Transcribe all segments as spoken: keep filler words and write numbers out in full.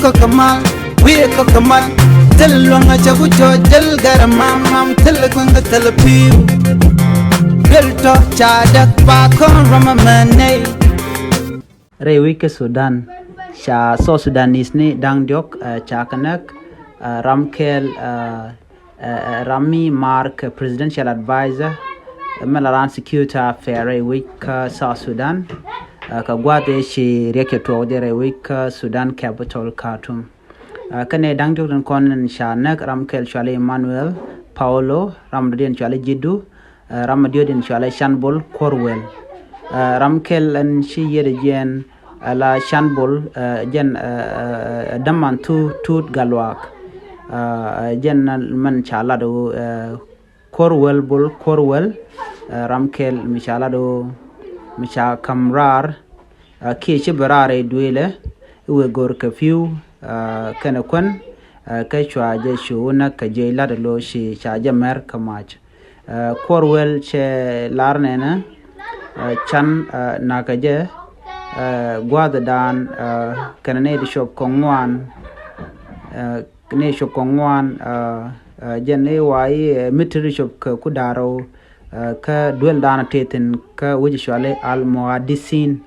Kɔk kɛ mal, wi̱i̱ kɔk kɛ mal. Thil luäŋ a cɛ ku cɔ jäl gɛr mam mam, thil kueŋ kɛ thil pi̱i̱u. Duel tɔ ca däk ba kɔn ram a mɛ nɛy. Rɛy wec kä Sudan, ca South Sudanese ni da̱ŋ diɔ̱k, eh, ca kɛ näk, eh, ram kɛl, eh, eh, eh, ram mi maar kɛ presidential advisor, eh, mi la raan security affair rɛy wec kä South Sudan, eh, kɛ gua̱a̱th ëë ci riɛk cɛ tuɔɔk jɛ rɛy wec kä Sudan capital Khartoum. Eh, kɛnɛ da̱ŋ diɔ̱k tin kɔn in ca näk, ram kɛl cuali Emmanuel Paulo, ram dɔ̱diɛn cuali Jidu, eh, ram mi diɔ̱k in cuali Canbol Kuɔr Wel. Eh, ram kɛl ɛn ci yiëëdɛ jiɛn, eh, la Canbol, eh, jɛn, eh, eh, eh, Däman Thu Tuut Gatluak. Eh, eh, jɛn mɛn ca lat ɣöö, eh, Kuɔr Wel Bol Kuɔr Wel, eh, ram kɛl mi ca lat ɣöö mi ca ka̱m raar, eh, kiɛ ci bi raar ɛ duëëlɛ i̱ wëë go̱r kɛ pi̱w, eh, kɛnɛ kuän, eh, kɛ cua jɛ cu wä näk kɛ jiɛc lat ɛ lo̱c ci ca jɛ mɛr kɛ mac. Eh, Kuɔr Wel cɛ lar nɛnɛ, eh, can, eh, nakä jɛ, eh, gua̱a̱thdan, eh, kɛnɛ nɛy ti cop kɛ ŋuan, eh, nɛy cop kɛ ŋuan, eh, eh, jɛn ni wa i̱, eh, mi ti ri cop kɛ ku da̱rä, eh, kä duël dan a tëë thi̱n kä wec cuali Al Muhadisin,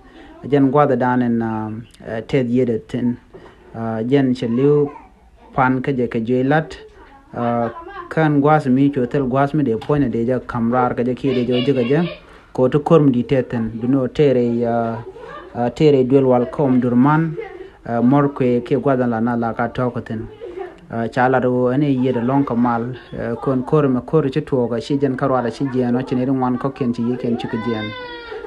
jɛn gua̱a̱thdan in, eh, eh, tëth yiëëdɛ thi̱n, eh, jɛn cɛ li̱w pan kä jɛ kɛ juey lat, ah, kän gua̱a̱th mi cu thil gua̱a̱th mi dee puɔ̱ny dee jɛ ka̱m raar kɛ jɛ kiɛ dee jɛ wä ji̱ kɛ jɛ. Kɛ ɣöö ti ko̱r mi di̱i̱t tëë thi̱n, duŋni ɣöö tëë rɛy, ah, ah, tëë rɛy duël wal kä Omdurman, ah, Mɔrkuëë kiɛ gua̱a̱th in la na la ka tɔ̱ɔ̱k kɛ thi̱n. Ah, ca lat ɣöö ɛn ɛ yiëëdɛ lɔ̱ŋ kɛ mal, ah, kɔn ko̱r ɛmɛ ko̱r ci tuɔɔk ɛ ci jɛn kä ruaadɛ ci jiɛɛn ɔ ci nɛy ti ŋuan kɔ̱kiɛn ci yiëëkiɛn cikɛ jiɛɛn.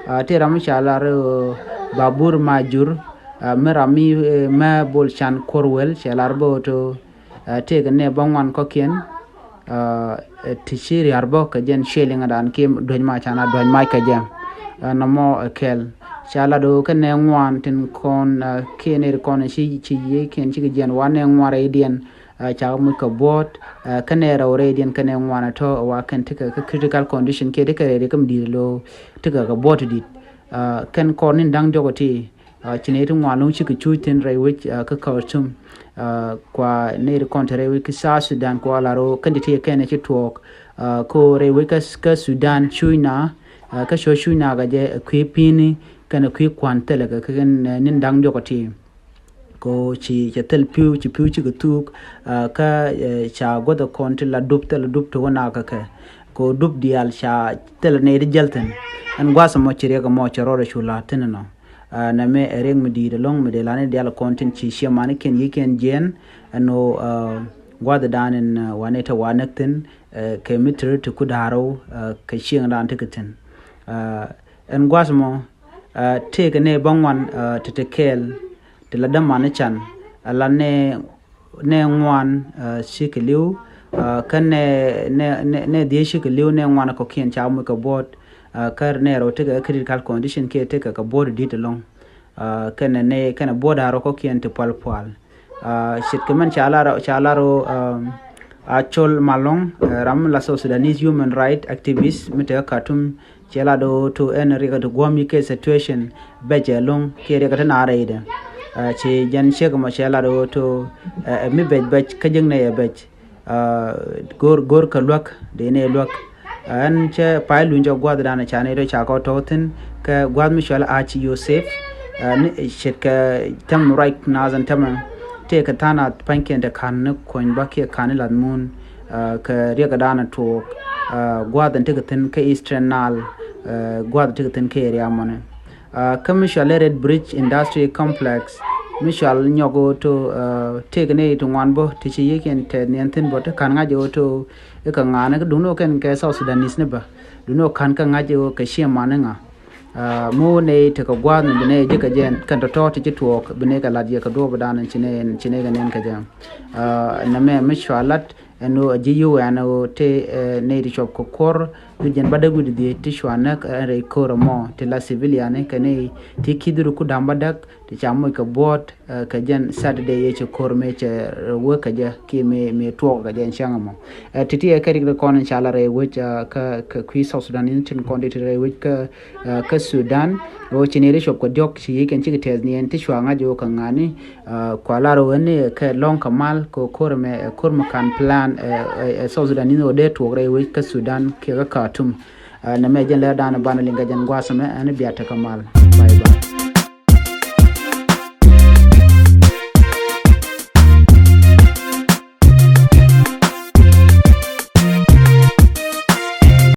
Ah, tëë ram mi ca lar ɣöö Babur Majur, ah, mi ram mi, eh, mɛ Bol Can Kuɔr Wel cɛ lar bä ɣöö to, ah, tëëkɛ nɛy bäŋuan kɔ̱kiɛn, ah, eh, ti ci ria̱r bä kɛ jɛn ciëliŋdan kiɛ duäc mac can a duäc mac kɛ jɛ, ah, nɔmɔ, eh, kɛl. Ca lat ɣöö kä nɛy ŋuan tin kɔn, ah, kiɛ nɛy ti kɔn ci, ci yiëëkiɛn cikɛ jiɛɛn wa nɛy ŋuan rɛydiɛn, ah, ca muc kɛ buɔ̱ɔ̱t, ah, kä nɛy rɛw rɛydiɛn kä nɛy ŋuan ɛ tɔ̱ wa kɛn tekɛ kä critical condition kiɛ tekɛ rɛydiɛn kä mi di̱i̱t lo̱o̱ tekɛ kɛ buɔ̱ɔ̱t ti di̱i̱t. Ah, kɛn kɔr ni̱n da̱ŋ diɔ̱k ɔ ti, ah, ci nɛy ti ŋuan lo̱ŋ cikɛ cuuc thi̱n rɛy wec, ah, kä Khartoum. Ah, kua nɛy ti kɔn te rɛy wec kä South Sudan kua lar ɣöö kɛn ti ti kɛn ci tuɔɔk, ah, ko rɛy wec kä, kä Sudan cuuc na, ah, kä cuɔ cuuc na kɛ jɛ, ah, kui̱ pi̱i̱ni kɛnɛ kui̱ kua̱n thilɛ kɛ kɛ kɛn, eh, ni̱n da̱ŋ diɔ̱k ɔ ti. Ko ci, cɛ thil pi̱w, ci pi̱w cikɛ thuuk, ah, kä, eh, ca guäth ɛ kɔn ti la dup, thil la dup ti wä na kɛ kɛ. Ko dup diaal ca thil nɛy ti jäl thi̱n. Ɛn gua̱a̱th ɛmɔ ci riɛk ɛmɔ cɛ rɔɔdɛ cu la̱r thi̱n ɛnɔ. Ah, nɛmɛ ɛ riɛk mi di̱i̱t ɛlɔ̱ŋ mi dee la ni diaal kɔn tin ci ciɛmanikiɛn yiëëkiɛn jiɛɛn ɛn ɣöö, ah, gua̱a̱thdan in, ah, wa nɛy te wa näk thi̱n, eh, kɛ mi te ri ti ku da̱a̱r ɣöö, ah, kɛ cieŋdan tekɛ thi̱n. Ah, ɛn gua̱a̱th ɛmɔ, ah, tëëkɛ nɛy bäŋuan, ah, ti te kɛɛl ti la dämani can, ala nɛy, nɛy ŋuan, ah, cikɛ li̱w, ah, kä nɛy, nɛy, nɛy, nɛy dhieec cikɛ li̱w, nɛy ŋuan kɔ̱kiɛn ca muc kɛ buɔ̱ɔ̱t, ah, kä nɛy rɛw tekɛ critical condition kiɛ tekɛ kɛ buɔ̱ɔ̱t di̱t ɛlɔ̱ŋ. Ah, kɛnɛ nɛy, kɛnɛ buɔ̱ɔ̱t da̱ŋ rɛw kɔ̱kiɛn ti pual pual. Ah, ce̱tkɛ mɛn ca lar, ca lar ɣöö, um, Acol Malɔŋ, eh, ram mi la South Sudanese human right activist mi te Khartoum, cɛ lat ɣöö to ɛn riɛk ti guɔ̱m yi kɛ situation bɛc ɛlɔ̱ŋ kiɛ riɛk ti na rɛydɛ. Ah, ci jɛn ciek ɛmɔ cɛ lat ɣöö to, eh, mi bɛc bɛc kä jiäknɛ yɛ bɛc. Ah, go̱r, go̱r kɛ luäk, dee nɛy luäk. Ah, ɛn cɛ pay luny jɔk gua̱thdan ca nɛy tɔ ca kɔ tɔ̱ thi̱n kɛ gua̱th mi cɔal Haji Yosef. Ah, ni ce̱tkɛ tɛm ruac naath ɛn tɛmɛ tëëkɛ tha̱a̱ŋ nath pa̱nykiɛn te ka̱n ni kuɔ̱ny bä kiɛ ka̱n ni lath mun, ah, kɛ riɛkdan tuɔɔk, ah, gua̱th ɛn tekɛ thi̱n kä Eastern Nile, ah, gua̱th tekɛ thi̱n kä area mɔni. Ah, kä mi cɔal i̱ Red Bridge Industrial Complex, mi cɔal nyɔk ɣöö to, ah, tëëkɛ nɛy ti ŋuan bä ti ci yiëëkiɛn tɛth niɛn thi̱n bä ti ka̱n ŋa̱c ɣöö to i̱ kɛ ŋa̱a̱n i̱ duŋni ɣöö kɛn kɛ South Sudanese ni bä. Duŋni ɣöö ka̱n kä ŋa̱c ɣöö kɛ ciɛmani ŋa. Ah, mi wä nɛy tekɛ gua̱a̱th ni bi nɛy ji̱ kɛ jɛn kɛn tɔ̱tɔ̱ ti ci tuɔɔk bi nɛy kɛ la̱t yɛ kɛ duɔ̱ɔ̱pdan ci nɛy, ci nɛy kɛ nɛn kɛ jɛ. Ah, nɛmɛ mi cua la̱t ɛn ɣöö a ji̱ U N ɣöö tëë, eh, nɛy ti cuɔp kɛ kuɔ̱r, Wi̱c jɛn bädäk wi̱cdɛ dhiec ti cua näk rɛy ko̱r ɛmɔ ti la civilian kɛnɛ ti ki̱th rukut da̱ŋ bädäk ti ca moc kɛ buɔ̱ɔ̱t kɛ jɛn Saturday yɛ cɛ ko̱r mëë cɛ wek kɛ jɛ kiɛ mëë tuɔɔk kɛ jɛ ɛn cäŋ ɛmɔ. Ti̱ti̱ ɛ kɛ rik ri kɔn in ca la rɛy wec kä kui̱ South Sudan in tin kɔn ti ti rɛy wec kä Sudan. Ɣöö ci ni ri cuɔp kɛ diɔ̱k ci yi̱k ɛn cikɛ tɛth ni ɛn ti cua ŋa̱c ɣöö kɛ ŋa̱ni. Kua lar ɣöö ni kɛ lɔ̱ŋ kɛ mal kɛ ko̱r mɛ ɛ ko̱r mɛ kan plan ɛ South Sudan in ɣöö dee tuɔɔk rɛy wec kä Sudan kiɛ kä Khartoum. Nɛ mɛ jɛn lɛr dan banɛ liŋ kɛ jɛn gua̱a̱th mɛ ɛn biat tekɛ mal.